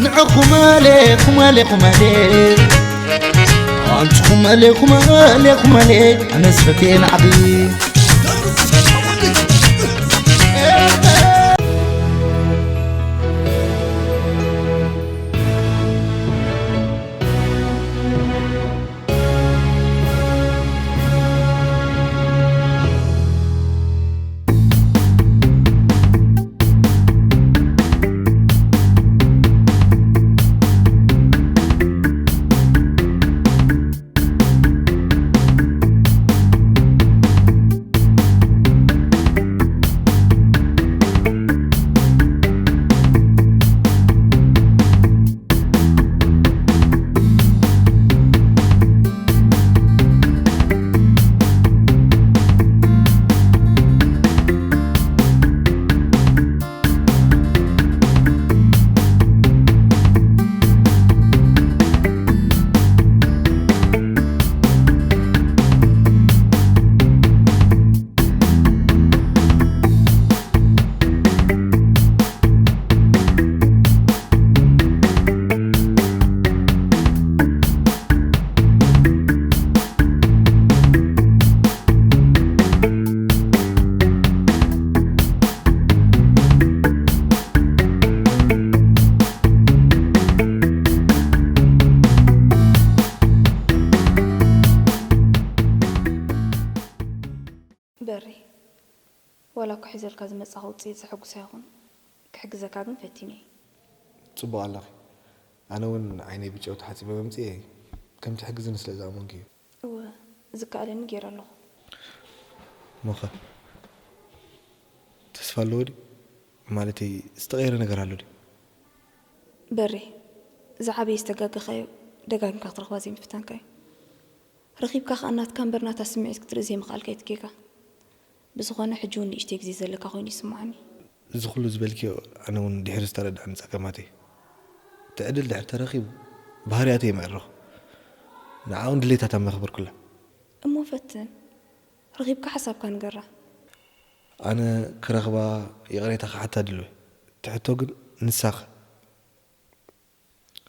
ንዕኹም ኣለ፣ ኹም ኣለ፣ ኹም ኣለ። ኣንቱኹም ኣለ፣ ኹም ኣለ፣ ኹም ኣለ። ኣነስ ፈቴ ንዓቢ። በሪ፣ ዋላ እኳ ሒዘልካ ዝመጻኹ ውጽኢት ዘሐጉስ ኣይኹን፣ ክሕግዘካ ግን ፈቲነ እየ። ጽቡቕ ኣለኺ። ኣነ እውን ዓይነይ ብጨው ተሓጺበ መምጽኤ ከም ትሕግዝኒ ስለ ዝኣመንኩ እዩ። እወ፣ ዝከኣለኒ ገይረ ኣለኹ። እሞኸ ተስፋ ኣለዎ ድዩ? ማለተይ ዝተቐየረ ነገር ኣሎ ድዩ? በሪ፣ ዝዓበየ ዝተጋገኻዮ ደጋጊምካ ክትረኽባ ዘይምፍታንካ እዩ። ረኺብካ ከኣ ናትካ እምበር ናታ ስምዒት ክትርኢ ዘይምኽኣልካ እዩ እቲ ጌጋ። ብዝኾነ፣ ሕጂ እውን ንእሽተይ ግዜ ዘለካ ኮይኑ ይስምዓኒ። እዚ ኩሉ ዝበልክዮ ኣነ እውን ድሕሪ ዝተረድኣኒ ጸገማተይ። እቲ ዕድል ድሕሪ ተረኺቡ፣ ባህርያተይ የምዕርኽ። ንዓ እውን ድሌታታ መኽበርኩላ። እሞ ፈትን፣ ረኺብካ ሓሳብካ ንገራ። ኣነ ክረኽባ፣ ይቕሬታ ክሓታ ድልዊ። እቲ ሕቶ ግን ንሳኸ?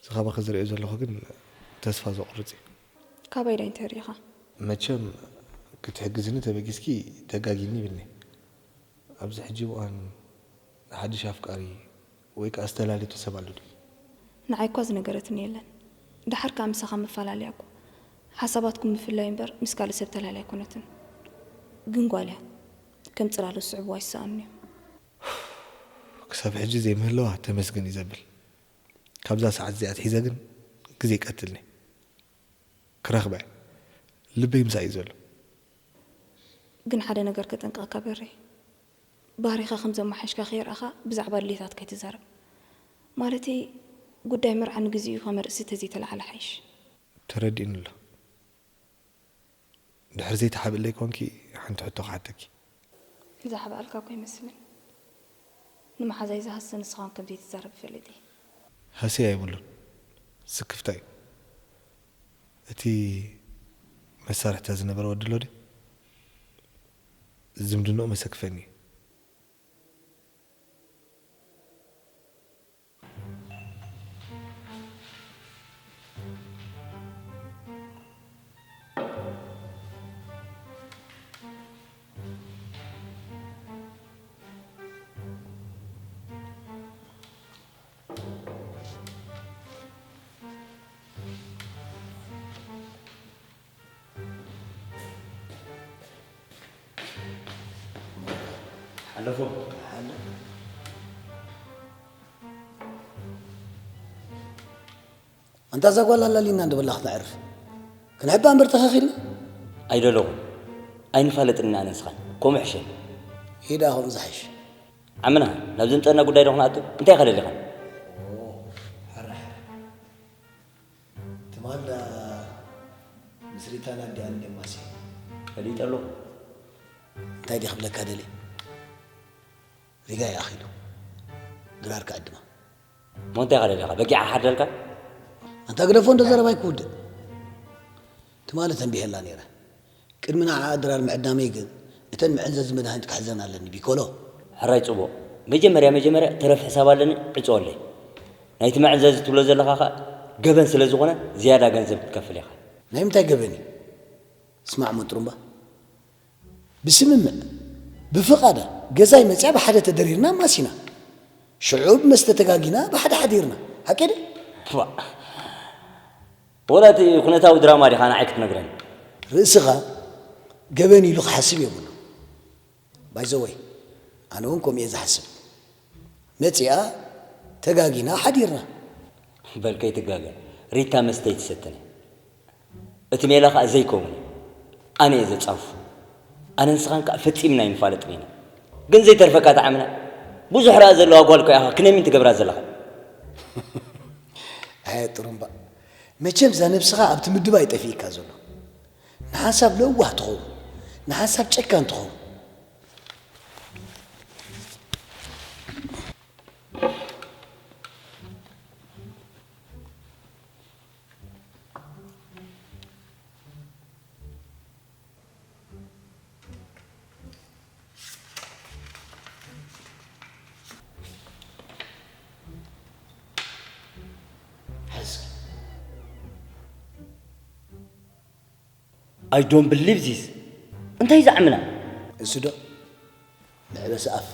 እዚ ካባኺ ዝርእዮ ዘለኹ ግን ተስፋ ዘቑርጽ እዩ። ካባይ ዶ እንተሪኢኻ? መቸም ክትሕግዝኒ ተበጊስኪ ደጋጊኒ ይብልኒ። ኣብዚ ሕጂ እዋን ሓድሽ ኣፍቃሪ ወይ ከኣ ዝተላለየቶ ሰብ ኣሎ ድዩ? ንዓይ እኳ ዝነገረትኒ የለን። ደሓር ከኣ ምሳኻ መፈላለያ እኮ። ሓሳባትኩም ምፍላይ እምበር ምስ ካልእ ሰብ ተላለያ ኣይኮነትን። ግን ጓል እያ። ከም ጽላሎት ዝስዕብዋ ይሰኣኑኒ እዮም። ክሳብ ሕጂ ዘይምህላዋ ተመስገን እዩ ዘብል። ካብዛ ሰዓት እዚኣ ኣትሒዘ ግን ግዜ ይቀትልኒ። ክረኽባ እየ። ልበይ ምሳይ እዩ ዘሎ። ግን ሓደ ነገር ከጠንቅቐካ በሬ። ባህሪኻ ከም ዘመሓየሽካ ከይረኣኻ ብዛዕባ ድሌታትካ ኣይትዛረብ። ማለተይ ጉዳይ መርዓ ንግዚኡ ከመርእሲ ተዘይተለዓለ ሓይሽ። ተረዲእኒ ኣሎ። ድሕሪ ዘይትሓብእለይ ኮንኪ ሓንቲ ሕቶ ክሓተኪ። ዝሓብኣልካ እኮ ኣይመስልን። ንመሓዛይ ዝሃስን ንስኻ እውን ከም ዘይትዛረብ ይፈልጥ እየ። ሃስያ የብሉን። ስክፍታ እዩ። እቲ መሳርሕታ ዝነበረ ወዲ ኣሎ ድዩ? ዝምድንኡ መሰክፈኒ እዩ። ሓለፎ። ኣንታ እዛ ጓል ኣላሊና እንዶ በላ ክትነዕርፍ። ክንሕባ እምበር ተኸኺልና። ኣይደለኹን። ኣይንፋለጥን ኢና ኣነ ንስኻን። ከምኡ ይሕሸኒ። ሂዳ ከምኡ ዝሓይሽ። ዓምና፣ ናብ ዘምጸና ጉዳይ ዶ ክንኣቱ? እንታይ ኢኻ ደሊኻን? ሕረ፣ ሕረ። ትማል ዳ ምስ ሪታን ኣዲኣን ደማሲ። ፈሊጠ ኣለኹ። እንታይ ድየ ክብለካ ደልየ? ሪጋ ይኣኺሉ። ድራር ክዕድማ። እሞ እንታይ ኢኻ ደሊኻ? በጊዓ ክሓርደልካ? ኣንታ ግደፎ፣ እንዶ ዘረባይ ክውድእ። ትማሊ ተንቢሀላ ነይረ። ቅድሚ ንዓኣ ድራር ምዕዳመይ ግን፣ እተን መዐንዘዚ መድሃኒት ክሕዘን ኣለኒ፣ ቢኮሎ። ሕራይ ጽቡቕ። መጀመርያ፣ መጀመርያ ተረፍ ሕሳብ ኣለኒ፣ ዕጽወለይ። ናይቲ መዐዘዚ ትብሎ ዘለኻ ኸኣ ገበን ስለ ዝኾነ ዝያዳ ገንዘብ ክትከፍል ኢኻ። ናይ ምንታይ ገበን እዩ? ስማዕ እሞ ጥሩምባ፣ ብስምምዕ ብፍቓዳ ገዛይ መጺኣ ብሓደ ተደሪርና ኣማሲና፣ ሽዑ ብመስተ ተጋጊና ብሓደ ሓዲርና። ሓቂ ድዩ? ዋእ፣ ወላ እቲ ኩነታዊ ድራማ ዲኻ ንዓይ ክትነግረኒ? ርእስኻ ገበን ኢሉ ክሓስብ የብሉ። ባይዘወይ፣ ኣነ እውን ከምኡ እየ ዝሓስብ። መጺኣ ተጋጊና ሓዲርና። በል ከይትጋገ፣ ሪታ መስተ ኣይትሰትን እያ። እቲ ሜላ ኸኣ ዘይከውን እዩ። ኣነ እየ ዘጻፉ። ኣነ ንስኻን ከኣ ፈጺምና ኣይንፋለጥን ኢና። ግን ዘይተርፈካ ጣዕምና። ብዙሕ ረኣ ዘለዋ ጓል እኮ ኢኻ ክነሚን ትገብራ ዘለኻ። ኣየ ጥሩምባ፣ መቸም እዛ ነብስኻ ኣብቲ ምድባ እዩ ጠፊእካ ዘሎ። ንሓንሳብ ለዋህ ትኸውን፣ ንሓንሳብ ጨካን ትኸውን። ሕዝኪ። I don't believe this። እንታይ ዝዓምና? እሱ ዶ? መዕበሲ ኣፍ።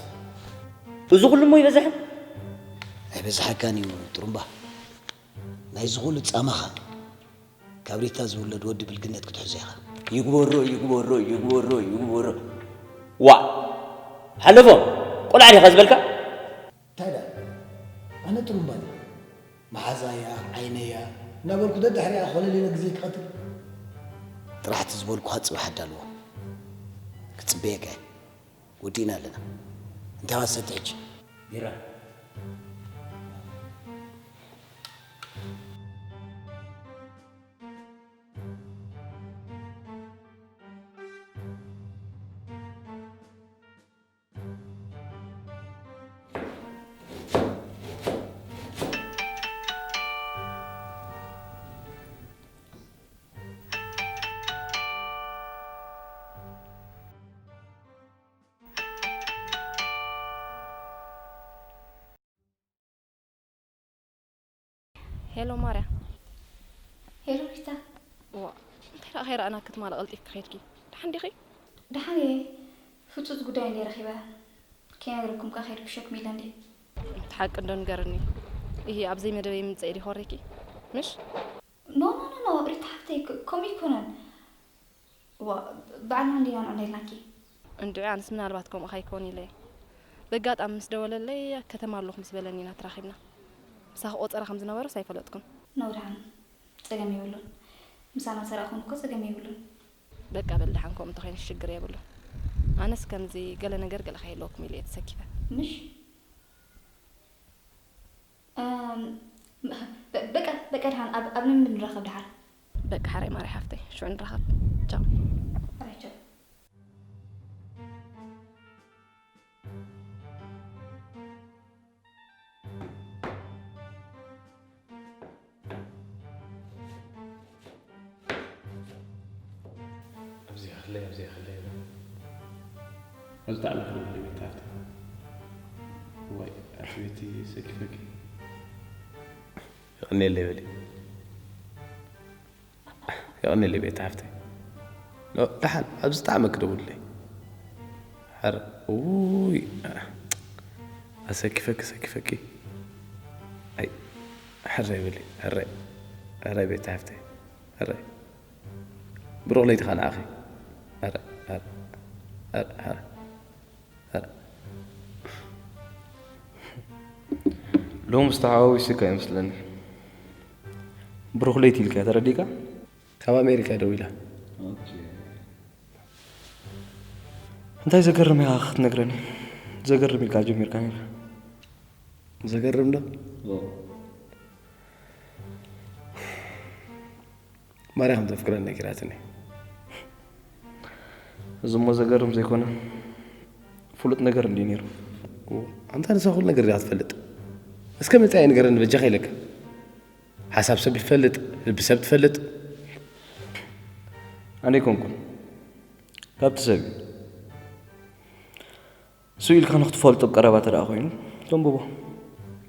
እዚ ኩሉ እሞ ይበዝሕን? ኣይበዝሓካን እዩ ጥሩምባ። ናይዚ ኩሉ ጻማኻ ካብ ሪታ ዝውለድ ወዲ ብልግነት ክትሕዞ ኢኻ። ይግበሮ፣ ይግበሮ፣ ይግበሮ፣ ይግበሮ። ዋእ! ሓለፎም! ቆልዓ ዲኻ ዝበልካ? እንታይ ደኣ? ኣነ ጥሩምባ ድየ? መሓዛያ፣ ዓይነያ እናበልኩ ደድሕሪኣ ኮለል ኢለ ግዜ ክቐትል? ጥራሕ እቲ ዝበልኩኻ ጽባሕ ኣዳልዎ። ክጽበየካ እየ። ወዲእና ኣለና። እንታይ ዋሰቲ ሕጂ? ቢራ። ሄሎ ማርያ። ሄሎ ሪታ። ዋ፣ እንታይ ደኣ ከይረኣና ክትማሊ ቀልጢፍኪ ከይድኪ? ደሓን ዲኺ? ደሓን እየ። ህጹጽ ጉዳይ እንድየ ረኺበ። ከይነግረኩም ከኣ ከይደ ብሸክሚ ኢለ እንድየ። እቲ ሓቂ እንዶ ንገርኒ። እሂ፣ ኣብ ዘይመደበይ ምምጸእ ኢለ ይኾሬኪ? ምሽ? ኖ፣ ኖ፣ ኖ፣ ኖ፣ ሪታ ሓፍተይ፣ ከ-፣ ከምኡ ኣይኮነን። ዋ፣ ባዕልና እንዲና ንዕነልናኪ። እንድዒ፣ ኣነስ ምናልባት ከምኡ ከይኮን ኢለ እየ። በጋጣሚ ምስ ደወለለይ፣ ኣብ ከተማ ኣለኹ ምስ በለኒ ኢና ተራኺብና። ምሳኺ ቆጸራ ከም ዝነበሮስ ኣይፈለጥኩን። ኖ፣ ደሓን፣ ጸገም የብሉን። ምሳና ሰራእኹም እኮ ጸገም የብሉን። በቃ በል፣ ደሓን ከምኡ እንተኾይኑ ሽግር የብሉን። ኣነስ ከምዚ ገለ ነገር ገለ ከይህልወኩም ኢለ እየ ተሰኪፈ። ምሽ? እም፣ በ-፣ በቃ፣ በቃ ደሓን ኣብ፣ ኣብ ልምምድ ንራኸብ ደሓር። በቃ ሓራይ ማርያ ሓፍተይ፣ ሽዑ ንራኸብ። ቻው። ሓራይ ቻው። ኣብዚ ክለይ፣ ኣብዚ ክለይ። ኣብዚ ጣዕሚ ክለይ ቤት ሃፍቲ። ወይ፣ ኣቲ ቤቲ ሰኪፈኪ። የቐንየለይ በሊ። የቐንየለይ ቤት ሃፍቲ። ኖ፣ ደሓን፣ ኣብዚ ጣዕሚ ክደውልለይ። ሓረ፣ ውይ፣ ኣሰኪፈኪ፣ ሰኪፈኪ። ኣይ፣ ሕረ ይብል፣ ሕረ፣ ሕረ ቤት ሃፍተይ፣ ሕረ። ብሩኽ ለይቲ ኸኣ ንዓኺ። ሕረ፣ ሕረ፣ ሕረ፣ ሕረ፣ ሕረ። ሎምስ ተሓዋዊስካ ይመስለኒ። ብሩኽ ለይቲ ኢልካ ተረዲእካ? ካብ ኣሜሪካ ደዊላ። ኦኬ። እንታይ ዘገርም ኢኻ ክትነግረኒ? ዘገርም ኢልካ ጀሚርካ ነይርካ። ዘገርም ዶ? ኦ። ማርያ ከም ዘፍቅረኒ ነጊራትኒ። እዚ እሞ ዘገርም ዘይኮነ፣ ፍሉጥ ነገር እንድዩ ነይሩ። ኣንታ ንሳ ኩሉ ነገር ዲኻ ትፈልጥ? እስከ መጻኢ ንገረኒ በጃኻ ኢለካ። ሓሳብ ሰብ ይፈልጥ፣ ልቢ ሰብ ትፈልጥ። ኣነ ኣይኮንኩን። ካብቲ ሰብ እዩ። እሱ ኢልካ ንኽትፈልጦ ቀረባ ተደኣ ኮይኑ፣ ተንብቦ።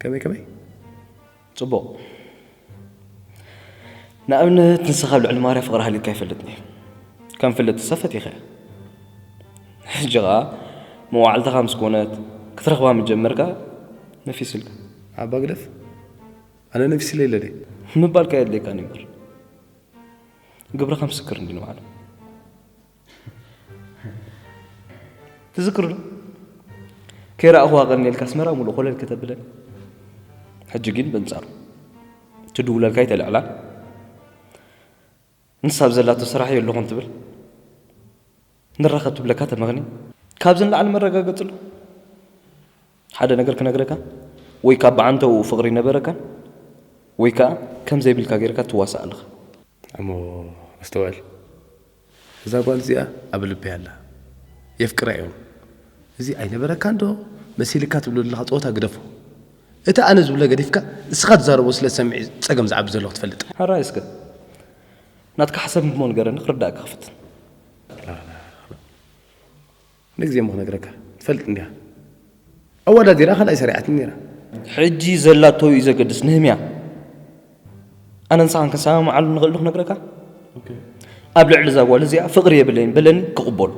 ከመይ፣ ከመይ? ጽቡቕ። ንኣብነት ንስኻ ኣብ ልዕሊ ማርያ ፍቕሪ ሃልዩካ ኣይፈልጥን እዩ። ከም ፍልጥቲ ሰብ ፈቲኸያ። ሕጂ ኸኣ መዋዕልትኻ ምስ ኮነት ክትረኽባ ምስ ጀመርካ ነፊስልካ። ኣባ ግደፍ፣ ኣነ ነፊስለይ ኢለ ድየ? ምባልካ የድልየካን እዩ እምበር። ግብርኻ ምስክር እንዲ ንባዕሉ። ትዝክር ዶ? ከይረኣኹዋ ቀንየ ኢልካ ኣስመራ ሙሉእ ኮለል ከተብለኒ። ሕጂ ግን በንጻሩ ትድውለልካ ኣይተልዕላን። ንሳ ኣብ ዘላቶ ስራሕ የለኹን ትብል። ንራኸብ ትብለካ ተመኽኒ። ካብዚ ንላዕሊ መረጋገጺ ኣሎ? ሓደ ነገር ክነግረካ፣ ወይ ካብ ብዓንተኡ ፍቕሪ ነበረካን፣ ወይ ከኣ ከም ዘይብልካ ጌርካ ትዋሳእ ኣለኻ። እሞ ኣስተውዕል፣ እዛ ጓል እዚኣ ኣብ ልበይ ኣላ። የፍቅራ እዮም። እዚ ኣይነበረካን ዶ መሲልካ ትብሎ ዘለኻ ጸወታ ግደፎ። እቲ ኣነ ዝብሎ ገዲፍካ፣ ንስኻ ትዛረቦ ስለ ዝሰምዕ እዩ ጸገም ዝዓቢ ዘለኹ ትፈልጥ። ሕራይ እስከ፣ ናትካ ሓሳብ እሞ ንገረኒ፣ ክርዳእካ ክፍትን። ንግዜ እሞ ክነግረካ፣ ትፈልጥ እንዲኻ። ኣወዳዲራ ካልኣይ ሰሪዓትኒ ነይራ። ሕጂ ዘላቶ እዩ ዘገድስ፣ ንህምያ። ኣነ ንስኻን ክንሰማምዓሉ ንኽእል ዶ ክነግረካ? ኦኬ። ኣብ ልዕሊ እዛ ጓል እዚኣ ፍቕሪ የብለይን በለኒ፣ ክቕበሎ።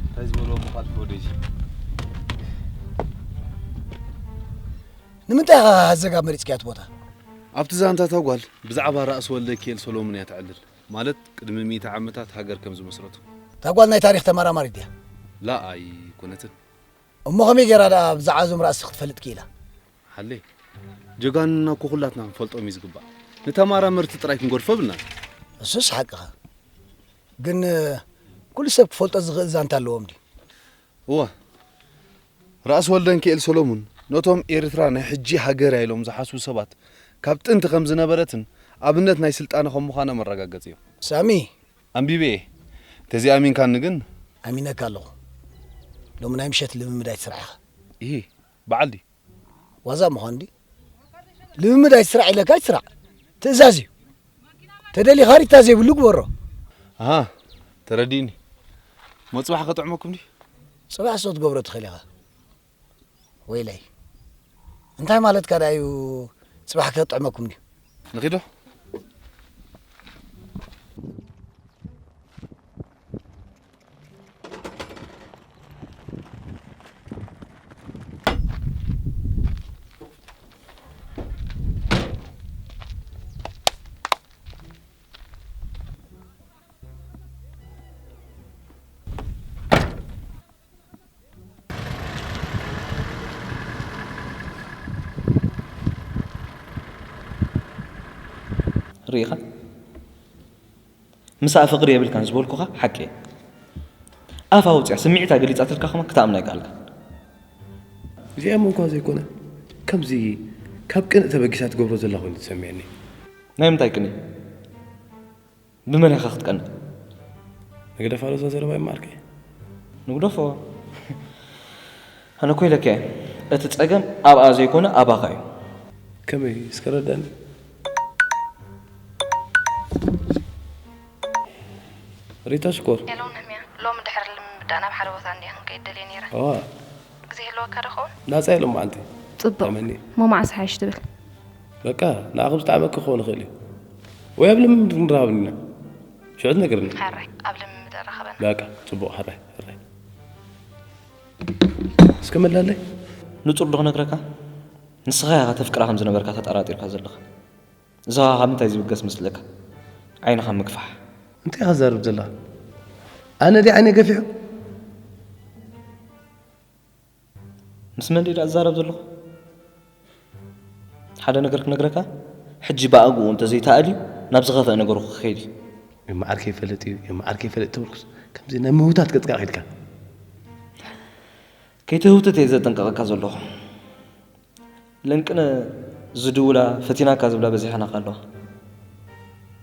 እንታይ ዝበልዎ ምዃን ወደይ? ንምንታይ ኢኻ ዘጋ መሪጽክያ እቲ ቦታ? ኣብቲ ዛንታ እታ ጓል ብዛዕባ ራእሲ ወልደ ኪኤል ሰሎሞን እያ ትዕልል። ማለት ቅድሚ ሚእቲ ዓመታት ሃገር ከም ዝመስረቱ። እታ ጓል ናይ ታሪኽ ተመራማሪት ድያ? ላ ኣይኮነትን። እሞ ከመይ ገይራ ደኣ ብዛዕባ እዞም ራእሲ ክትፈልጥ ክኢላ? ሓሌ፣ ጀጋኑና እኮ ኩላትና ክንፈልጦም እዩ ዝግባእ። ንተማራመርቲ ጥራይ ክንገድፎ ብልና። እሱስ ሓቅኻ። ግን ኩሉ ሰብ ክፈልጦ ዝኽእል ዛንታ ኣለዎም ድዩ? እወ። ራእሲ ወልደንኪኤል ሰሎሙን ነቶም ኤርትራ ናይ ሕጂ ሃገር እያ ኢሎም ዝሓስቡ ሰባት ካብ ጥንቲ ከም ዝነበረትን ኣብነት ናይ ስልጣነ ከም ምዃና መረጋገጺ እዮም። ሳሚ። ኣንቢበ እየ። እንተዘይኣሚንካኒ ግን። ኣሚነካ ኣለኹ። ሎሚ ናይ ምሸት ልምምድ ኣይትስራሕ ኢኻ። ኢሂ፣ በዓል ድዩ? ዋዛ ምዃን ድዩ? ልምምድ ኣይትስራሕ ኢለካ ኣይትስራሕ። ትእዛዝ እዩ። ተደሊኻ ሪታ ዘይብሉ ግበሮ። ኣሃ፣ ተረዲእኒ። እሞ ጽባሕ ከጥዕመኩም ድዩ? ጽባሕ ሰው ትገብሮ ትኽእል ኢኻ። ወይለይ። እንታይ ማለትካ ደኣ እዩ ጽባሕ ከጥዕመኩም ድዩ? ንኺዶ? ርኢኻ? ምሳኣ ፍቕሪ የብልካን ዝበልኩኻ ሓቂ እየ። ኣፋ ኣውጺኣ ስምዒታ ገሊጻትልካ ከማን ክትኣምና ኣይከኣልካን። እዚኣ እሞ እንኳ ዘይኮነ፣ ከምዚ ካብ ቅንእ ተበጊሳ ትገብሮ ዘላ ኮይኑ ትሰምዐኒ። ናይ ምንታይ ቅንእ? ብመን ኢኻ ክትቀንእ? ንግደፋ ዶ እዛ ዘረባ ይመዓርከይ? ንግደፎ። ኣነ እኮ ኢለካ እየ፣ እቲ ጸገም ኣብኣ ዘይኮነ ኣባኻ እዩ። ከመይ? እስከ ረዳኒ። ሪታ ሽኮር። ሄሎ ነህምያ፣ ሎሚ ድሕሪ ልምምድ ናብ ሓደ ቦታ እንድየ ክንከይድ ደልየ ነይረ። እዋ። ግዜ ይህልወካ ዶ ኸውን? ናጻ እየ ሎማዓንቲ። ጽቡቕ። ኣመኒ። እሞ መዓስ ሓይሽ ትብል? በቃ፣ ንዓኹም ዝጠዓመኪ ክኸውን ይኽእል እዩ። ወይ ኣብ ልምምድ ንራኸብ ኢና። ሽዑ ትነግርኒ። ሕራይ፣ ኣብ ልምምድ ንራኸበና። በቃ፣ ጽቡቕ፣ ሕራይ፣ ሕራይ። እስከ መላለይ። ንጹር ዶ ክነግረካ? ንስኻ ኢኻ ተፍቅራ ከም ዝነበርካ ተጠራጢርካ ዘለኻ። እዛ ካብ ምንታይ ዝብገስ መስለካ? ዓይንኻ ምግፋሕ። እንታይ ኢኻ ትዛረብ ዘለኻ? ኣነ ድየ ዓይነይ ገፊሑ? ምስ መን ድየ ደኣ ዝዛረብ ዘለኹ? ሓደ ነገር ክነግረካ፣ ሕጂ ብኣግኡ እንተዘይተኣልዩ ናብ ዝኸፍአ ነገሩ ክኸይድ እዩ። የመዓርከይ ይፈልጥ እዩ፣ የመዓርከይ ይፈልጥ ተበልኩስ፣ ከምዚ ናይ ምህውታት ገጽካ ከይድካ። ከይትህውትት እየ ዘጠንቅቐካ ዘለኹ። ለንቅነ ዝድውላ ፈቲናካ ዝብላ በዚሐናካ ኣለዋ።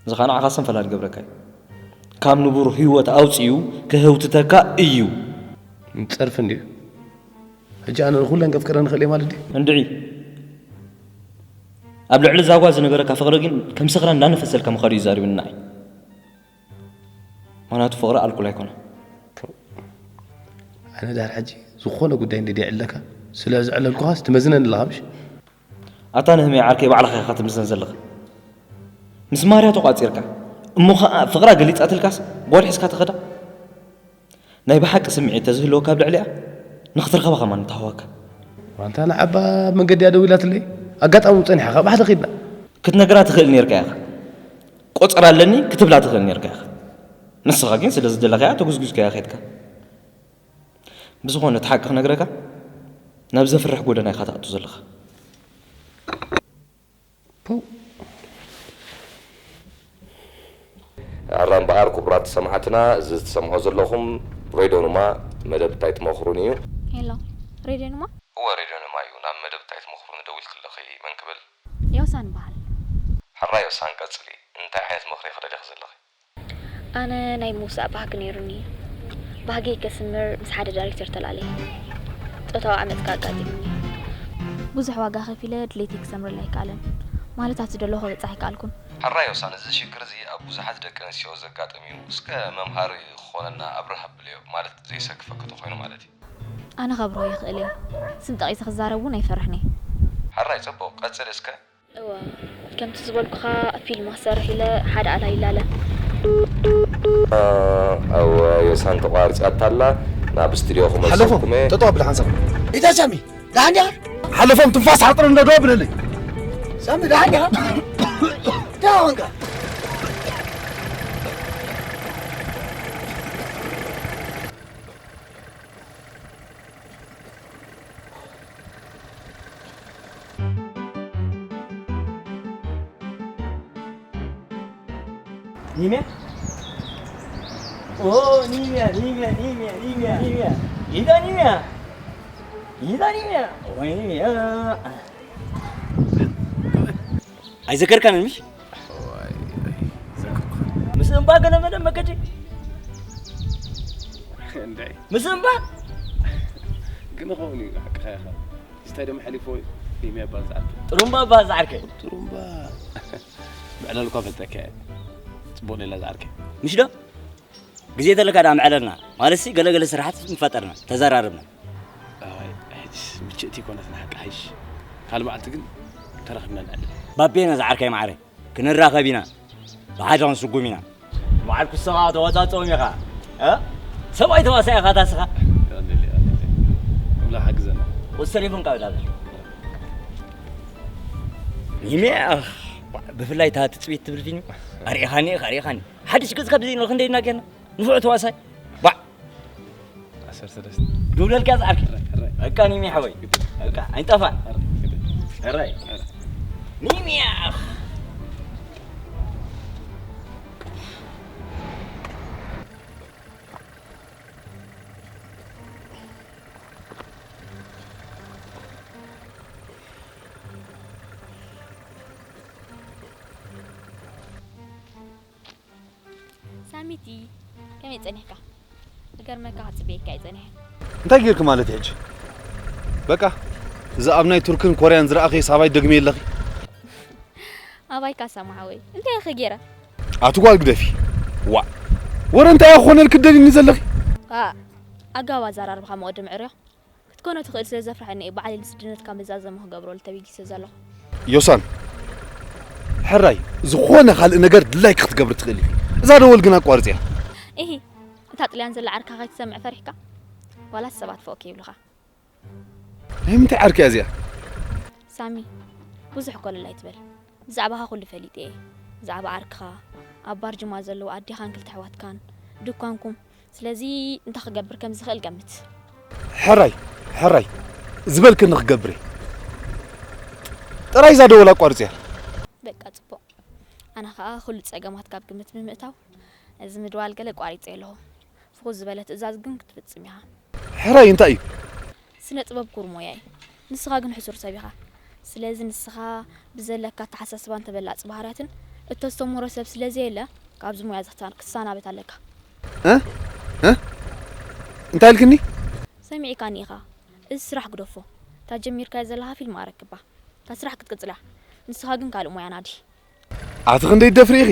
እዚ ኸኣ ንዓኻ ሰንፈላል ይገብረካ እዩ። ካብ ንቡር ህይወት ኣውጺኡ ክህውትተካ እዩ። ጸርፊ እንድዩ። ሕጂ ኣነ ንኹለን ከፍቅረን እኽእል እየ ማለት ድዩ? እንድዒ። ኣብ ልዕሊ እዛ ጓል ዝነበረካ ፍቕሪ ግን ከም ሰኽራን እንዳነፈሰልካ ምዃኑ እዩ ዛሪቡኒ ንዓይ። ምኽንያቱ ፍቕሪ ኣልኮል ኣይኮነን። ኣነ ድሕሪ ሕጂ ዝኾነ ጉዳይ እንድየ የዕልለካ፣ ስለ ዘዕለልኩኻስ ትመዝነኒ ኣለኻ ምሽ? ኣታ ነህምያ ዓርከይ ባዕልኻ ኢኻ ትምዘን ዘለኻ። ምስ ማርያ ተቋጺርካ እሞ ኸኣ ፍቕራ ገሊጻትልካስ ጓል ሒዝካ ትኸዳ? ናይ ብሓቂ ስምዒት ተዝህልወካ ኣብ ልዕሊኣ ንኽትረኸባ ከማን ምተሃወካ። ዋንታ ንዓባ ኣብ መንገዲ እያ ደዊላትለይ። ኣጋጣሚ ጸኒሓ ካብ ሓደ ኺድና። ክትነግራ ትኽእል ኔርካ ኢኻ። ቆጸራ ኣለኒ ክትብላ ትኽእል ኔርካ ኢኻ። ንስኻ ግን ስለ ዝደለኻያ ተጉዝጉዝካያ ኸድካ። ብዝኾነ እቲ ሓቂ ክነግረካ ናብ ዘፍርሕ ጎደና ኢኻ ትኣቱ ዘለኻ። ፖው። ኣራ እምበኣር ክቡራት ሰማዕትና፣ እዚ ትሰምዖ ዘለኹም ሬድዮ ኑማ መደብ እንታይ ትመኽሩን እዩ። ሄሎ፣ ሬድዮ ኑማ? እወ፣ ሬድዮ ኑማ እዩ። ናብ መደብ እንታይ ትመኽሩን ደዊልክለኺ መን ክብል? ዮሳን በሃል። ሕራይ ዮሳን፣ ቀጽሊ። እንታይ ዓይነት ምኽሪ ክደልኺ ዘለኺ? ኣነ ናይ ምውሳእ ባህጊ ነይሩኒ። ባህገይ ከስምር ምስ ሓደ ዳይሬክተር ተላለየ። ጾታዊ ዓመጽ ከኣ ኣጋጢሙኒ። ብዙሕ ዋጋ ከፊለ ድሌተይ ክሰምረሉ ኣይከኣለን። ማለት ኣብቲ ደለኹ ክበጽሕ ኣይከኣልኩን። ሕራይ ዮሳን፣ እዚ ሽግር እዚ ኣብ ብዙሓት ደቂ ኣንስትዮ ዘጋጥም እዩ። እስከ መምሃሪ ክኾነና ኣብርህ ኣብልዮ፣ ማለት ዘየሰክፈኪ ተኾይኑ ማለት እዩ። ኣነ ከብርሆ ይኽእል እየ። ስም ጠቒሰ ክዛረብ እውን ኣይፈርሕን እየ። ሕራይ ጽቡቕ፣ ቀጽሊ እስከ። እወ፣ ከምቲ ዝበልኩኻ ፊልም ክሰርሕ ኢለ ሓደ ኣላ ይላለ። ኣወ፣ ዮሳን ተቋርጺኣታ ኣላ። ናብ ስቱድዮ ሓለፎም፣ ክመልሰኩም እየ። ጠጠው ኣብሊ ሓንሳብ። ኢታ ሳሚ፣ ደሓን ዲኻ? ሓለፎም፣ ትንፋስ ሓጥር እንዶ ደው ኣብለለይ። ሳሚ፣ ደሓን ዲኻ? ደሓን ኮንካ? ኒምያ? ኦ፣ ኒምያ፣ ኒምያ፣ ኒምያ፣ ኒምያ፣ ኒምያ። ይዳ ኒምያ። ይዳ ኒምያ። ወይ ኒምያ። ኣይዘከርካን ምሽ? እዋይ፣ ዘክርኩ። ምስ እምባ ገለ መለ መገዲ። እንታይ? ምስ እምባ? ግን ኸውን እዩ፣ ሓቅኻ ኢኻ። እንታይ ደሞ ሓሊፎ እዩ? ኒምያ እባ ዝዓርከይ። ጥሩምባ እባ ዝዓርከይ። ጥሩምባ። ምዕላል እኳ ፈልጠካ እየ። ጽቡቕ ሌላ ዝዓርከይ። ምሽ ዶ? ግዜ ተለካ ደኣ ምዕለልና። ማለትሲ ገለ ገለ ስራሓት ምፈጠርና፣ ተዘራርብና። ኣይ፣ ሕጅስ ምችእቲ ይኮነትና ሓቂ ሓይሽ። ካልእ መዓልቲ ግን ተራኺብና ንዕልል። ባቤና ዝዓርከይ ማዕረ፣ ክንራኸብ ኢና። ብሓደ ክንስጉም ኢና። በዓል ኩስኻ ተዋጻጽኦም ኢኻ። እ? ሰብኣይ ተዋሳኢ ኢኻ ታስኻ። ኣምላኽ ሓግዘና። ወሰሊፉን ካብ ዳብል። ኒምያ፣ ብፍላይ እታ ትጽቢት ትብል ፊልም ኣሪኢኻኒ ኢኻ፣ ኣሪኢኻኒ። ሓድሽ ገጽካ ብዘይ ክንደይ እናጌርና ንፉዕ ተዋሳይ። ባዕ። ዓሰርተ ሰለስተ። ድውለልካ ዝዓርኪ። ሕራይ፣ ሕራይ። በቃ ኒሚ ሓወይ። በቃ ኣይንጠፋን። ሕራይ፣ ሕራይ። ሕራይ። ሕራይ። ኒሚ፣ ኣኽ። ሳሚቲ፣ ከመይ ጸኒሕካ? ክገርመካ ክጽበየካ እየ ጸኒሐ። እንታይ ጌርኪ ማለት እዩ ሕጂ? በቃ፣ እዚ ኣብ ናይ ቱርክን ኮርያን ዝረኣኽዮ ሳባይ ደግሜ ኣለኺ? ኣባይካ ሳማ ሓወይ፣ እንታይ ኢኺ ጌረ? ኣቲ ጓል ግደፊ። ዋእ! ወረ እንታይ ኢኺ ክኾነልኪ ትደልይኒ ዘለኺ? ዋ፣ ኣገባብ ኣዘራርባኻ መቐድም ዕርዮ። ክትኮኖ ትኽእል ስለ ዘፍርሐኒ እየ ባዕለይ ንስድነትካ መዛዘሚ ክገብረሉ ተበጊሰ ዘለኹ። ዮሳን፣ ሕራይ ዝኾነ ካልእ ነገር ድላይኪ ክትገብሪ ትኽእሊ። እዛ ደወል ግን ኣቋርጽያ። ኢሂ፣ እታ ጥልያን ዘላ ዓርካ ከይትሰምዕ ፈሪሕካ? ዋላስ ሰባት ፎእ ከይብሉኻ? ናይ ምንታይ ዓርኪ እያ እዚኣ? ሳሚ፣ ብዙሕ ኮለል ኣይትበል። ብዛዕባኻ ኩሉ ፈሊጠ እየ። ብዛዕባ ዓርክኻ፣ ኣብ ባርጅማ ዘለዉ ኣዴኻን ክልተ ኣሕዋትካን፣ ድኳንኩም፣ ስለዚ እንታይ ክገብር ከም ዝኽእል ገምት። ሕራይ፣ ሕራይ ዝበልክኒ ክገብር እየ። ጥራይ እዛ ደወል ኣቋርጽያ። በቃ ጽቡቕ። ኣነ ኸኣ ኩሉ ጸገማት ካብ ግምት ብምእታው፣ እዚ ምድዋል ገለ ቋሪጸ ኣለኹ። ፍኹስ ዝበለ ትእዛዝ ግን ክትፍጽም ኢኻ። ሕራይ እንታይ እዩ? ስነ ጥበብ ኩር ሞያ እዩ። ንስኻ ግን ሕሱር ሰብ ኢኻ። ስለዚ ንስኻ ብዘለካ ኣተሓሳስባን ተበላጺ ባህርያትን እተስተምህሮ ሰብ ስለ ዘየለ፣ ካብዚ ሞያ እዚ ክሳ-፣ ክትሰናበት ኣለካ። እ? እ? እንታይ ኢልክኒ? ሰሚዕካኒ ኢኻ። እዚ ስራሕ ግደፎ። እታ ጀሚርካያ ዘለኻ ፊልም ኣረክባ። እታ ስራሕ ክትቅጽላ። ንስኻ ግን ካልእ ሞያ ናዲ። ኣቲ ክንደይ ትደፍሪ ኢኺ?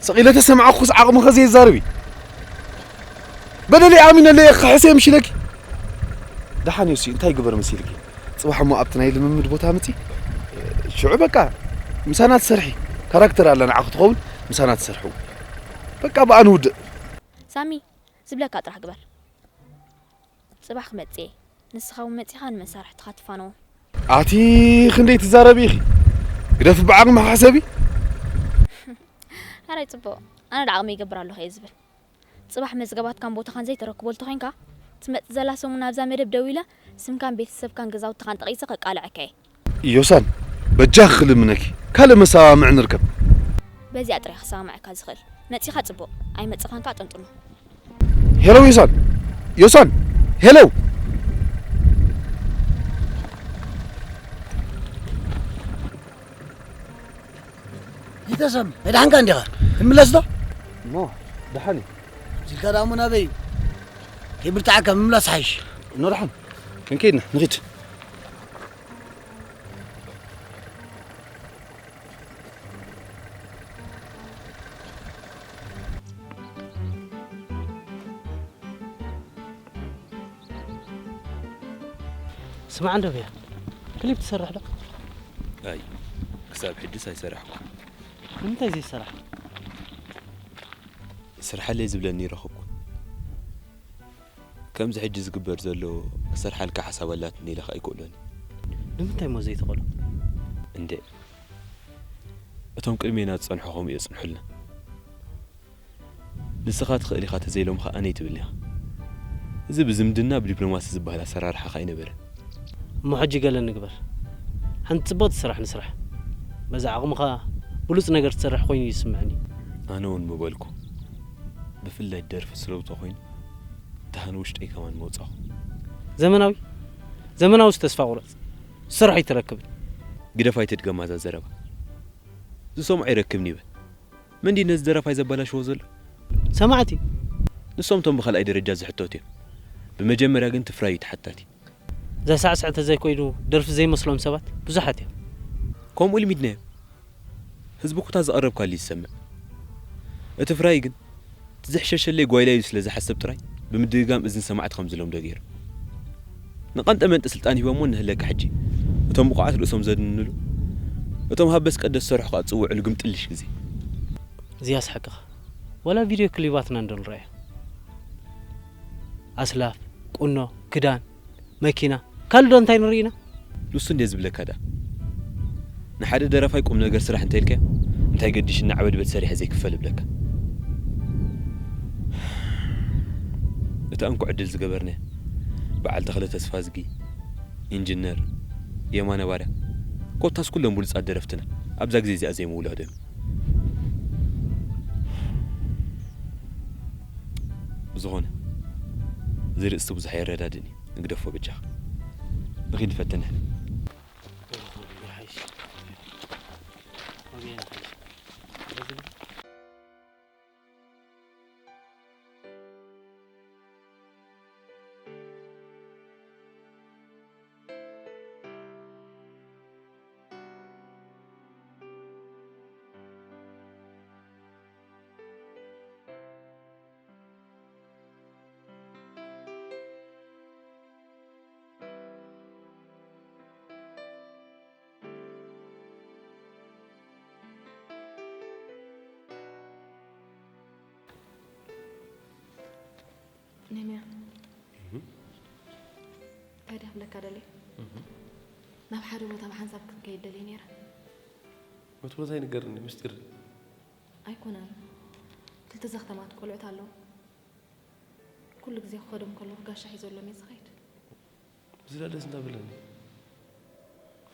ስቕ ኢለ ተሰማዕኩስ ዓቕምኸ ዘየዛርብ እዩ። በደለይ ኣሚነለይ ክሕሰ ምሽ ኢለኪ። ደሓን ዮሲ፣ እንታይ ግበር መሲልኪ? ጽባሕ እሞ ኣብቲ ናይ ልምምድ ቦታ ምጺ። ሽዑ በቃ ምሳና ትሰርሒ። ካራክተር ኣላ ንዓኺ ትኸውን፣ ምሳና ትሰርሑ። በቃ ብኣ ንውድእ። ሳሚ፣ ዝብለካ ጥራሕ ግበር። ጽባሕ ክመጽእ እየ። ንስኻ እውን መጺኻ ንመሳርሕትኻ ትፋነዎም። ኣቲ ክንደይ ትዛረቢ ኢኺ? ግደፊ ብዓቕምኺ ሕሰቢ። ኣራይ ጽቡቕ፣ ኣነ ዳዓቕመይ ይገብር ኣለኹ እየ ዝብል። ጽባሕ መዝገባትካን ቦታኻን ዘይተረክቦ እንተኾይንካ፣ ትመጽእ ዘላ ሰሙን ኣብዛ መደብ ደው ኢለ ስምካን ቤተሰብካን ገዛውትኻን ጠቒሰ ከቃልዐካ እየ። ዮሳን፣ በጃኺ ክልምነኪ፣ ካልእ መሰማምዒ ንርከብ። በዚኣ ጥራይ ክሰማምዐካ ዝኽእል። መጺኻ ጽቡቕ፣ ኣይመጸኻን ከኣ ጠንጥኖ። ሄሎ ዮሳን፣ ዮሳን፣ ሄሎ። ይተሰም መድሓንካ እንዲኻ። እምለስ ዶ? ሞ ደሓን እዩ። ዝልካ ደኣ እሞ ናበይ እዩ? ከይብርትዓካ ምምላስ ሓይሽ። ኖ ደሓን። ክንከይድና ንኺድ። ስማዕ እንዶ ብያ፣ ክሊፕ ትሰርሕ ዶ? ኣይ፣ ክሳብ ሕጅስ ኣይሰራሕኩ። ንምንታይ ዘይሰራሕ? ስርሓለይ ዝብለኒ ይረኸብኩ። ከምዚ ሕጂ ዝግበር ዘሎ ክሰርሓልካ ሓሳብ ኣላትኒ ኢለ ከኣ ኣይክእሎን። ንምንታይ እሞ ዘይትኽእሎ? እንዴ፣ እቶም ቅድሜና ዝጸንሑ ከምኡ የጽንሑልና። ንስኻ ትኽእል ኢኻ ተዘይሎም ኸኣ ኣነ ይትብልኒ ኢኻ። እዚ ብዝምድና ብዲፕሎማሲ ዝበሃል ኣሰራርሓ ኸኣ ኣይነበረን። እሞ ሕጂ ገለ ንግበር። ሓንቲ ጽብቕቲ ስራሕ ንስራሕ። በዚ ዓቕምኻ ብሉጽ ነገር ትሰርሕ ኮይኑ እዩ ዝስምዐኒ። ኣነ እውን ምበልኩ። ብፍላይ ደርፊ ስረውቶ ኮይኑ ደሃን ውሽጠይ ከማን መውጻኹ። ዘመናዊ ዘመናውስ ተስፋ ቁረጽ። ዝሰርሖ ኣይትረክብን። ግደፍ ኣይትድገማ እዛ ዘረባ። ዝሰምዖ ይረክብኒ ይበል። መን ድዩ ነዚ ደራፋይ ዘበላሽዎ ዘሎ? ሰማዕቲ። ንሶም እቶም ብኻልኣይ ደረጃ ዝሕተቱ እዮም። ብመጀመርያ ግን እቲ ፍራይ እዩ ተሓታቲ። ዘሳዕስዕ ተዘይኮይኑ ደርፊ ዘይመስሎም ሰባት ብዙሓት እዮም። ከምኡ ልሚድናዮ። ህዝቢ ኩታ ዝቐረብካሉ እዩ ዝሰምዕ። እቲ ፍራይ ግን እቲ ዝሕሸሸለይ ጓይላ እዩ ስለ ዝሓስብ ጥራይ ብምድግጋም እዝኒ ሰማዕቲ ከም ዝለምዶ ገይሩ። ንቐንጠ መንጢ ስልጣን ሂቦሞ እንህለካ ሕጂ እቶም ብቑዓት ርእሶም ዘድንንሉ እቶም ሃበስ ቀደስ ዝሰርሑ ከኣ ዝጽውዕሉ ግምጥልሽ ግዜ። እዚ ኣስሓቅኻ ዋላ ቪድዮ ክሊባትና እንዶ ንረኣያ ኣስላፍ ቁኖ ክዳን መኪና ካልእ ዶ እንታይ ንርኢ ኢና? ንሱ እንድየ ዝብለካ ደኣ ንሓደ ደራፋይ ቁም ነገር ስራሕ እንተ ኢልካዮ እንታይ ገዲሽኒ ዓበድበድ ሰሪሐ ዘይክፈል እብለካ። እታ እንኮ ዕድል ዝገበርናያ በዓል ተኽለ ተስፋዝጊ፣ ኢንጅነር፣ የማነ ባርያ ኮታስ ኩሎም ብሉጻት ደረፍትና ኣብዛ ግዜ እዚኣ ዘይምውላዶም። ብዝኾነ እዚ ርእስቲ ብዙሕ ኣየረዳድእን እዩ። ንግደፎ በጃኻ። ንኺድ ንፈትነ። ነሚያ እንታይ ድያ ክብለካ ደልየ? ናብ ሓደ ቦታ ብሓንሳብ ክንከይድ ደልየ ነይረ። እቲ ቦታ ይንገርኒ፣ ምስጢር ድዩ? ኣይኮነን። ክልተ ዘኽተማት ቆልዑት ኣለዉ። ኩሉ ግዜ ክኸዶም ከለኹ ጋሻ ሒዘሎም እየ ዝኸይድ። ብዝለለስ እንዳበለኒ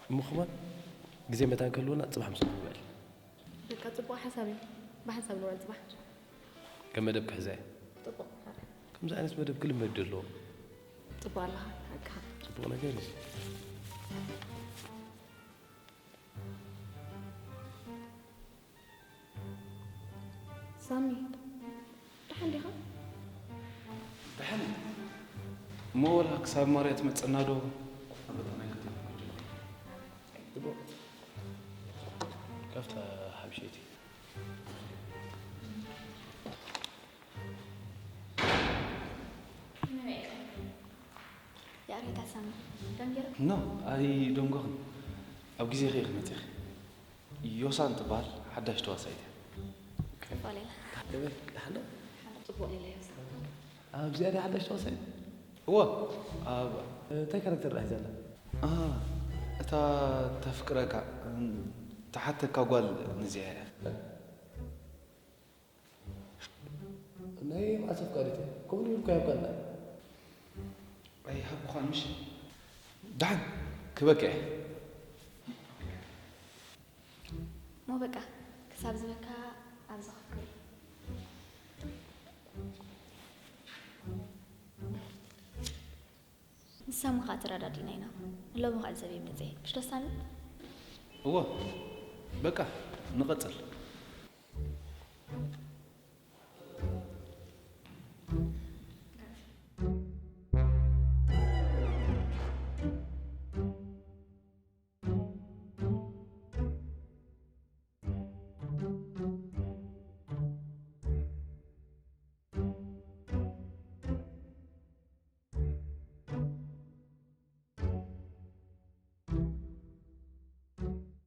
እሞ ከማን ግዜ መታን ከልወና ጽባሕ ምሳኹም ንውዕል። በቃ ጽቡቕ ሓሳብ እዩ። ብሓንሳብ ንውዕል ጽባሕ። ከም መደብ ክሕዛ እየ። ጽቡቕ ሓራይ። ከምዚ ዓይነት መደብ ክልመድ ድዩ ኣለዎ? ጽቡቕ ኣለኻ ሓቅኻ። ጽቡቕ ነገር እዩ። ሳሚ፣ ደሓን ዲኻ? ደሓን እየ። እሞ ወላ ክሳብ ማርያ ትመጸና ዶ? ኣብ በታ ናይ ክልቴና ጽቡቕ። ካብታ ሓብሸይቲ። ያሬዳ ሳሚ፣ ደንጊራ? ኖ፣ ኣይደንጎኽን። ኣብ ግዜ ኸ ክመጽእ። ዮሳን ትበሃል ሓዳሽ ተዋሳኢት እያ። ጽቡቕ ሌላ። ከመይ? ደሓን ዶ? ጽቡቕ ሌላ ዮሳ። ኣብዚኣ ድያ ሓዳሽ ተዋሳኢት? እወ። ኣብ እንታይ ካራክተር ድያ ሒዛ ኣላ? ኣ፣ እታ ተፍቅረካ፣ እም፣ ትሓተካ ጓል ንዚኣ እያ። ናይ መዓስ ኣፍቃሪት እያ? ከምኡ ኢልካ ይብካና። ኣይሃብኩኻን ምሽ? ደሓን ክበቅዕ እየ። እሞ በቃ ክሳብ ዝበካ ኣብዚ ክፍክር። ንሳሚ ኸኣ ተረዳዲእና ኢና። ንሎሚ ኸኣ ዘብየ መጸ። ምሽ ደስ ኣለ? እወ፣ በቃ ንቐጽል።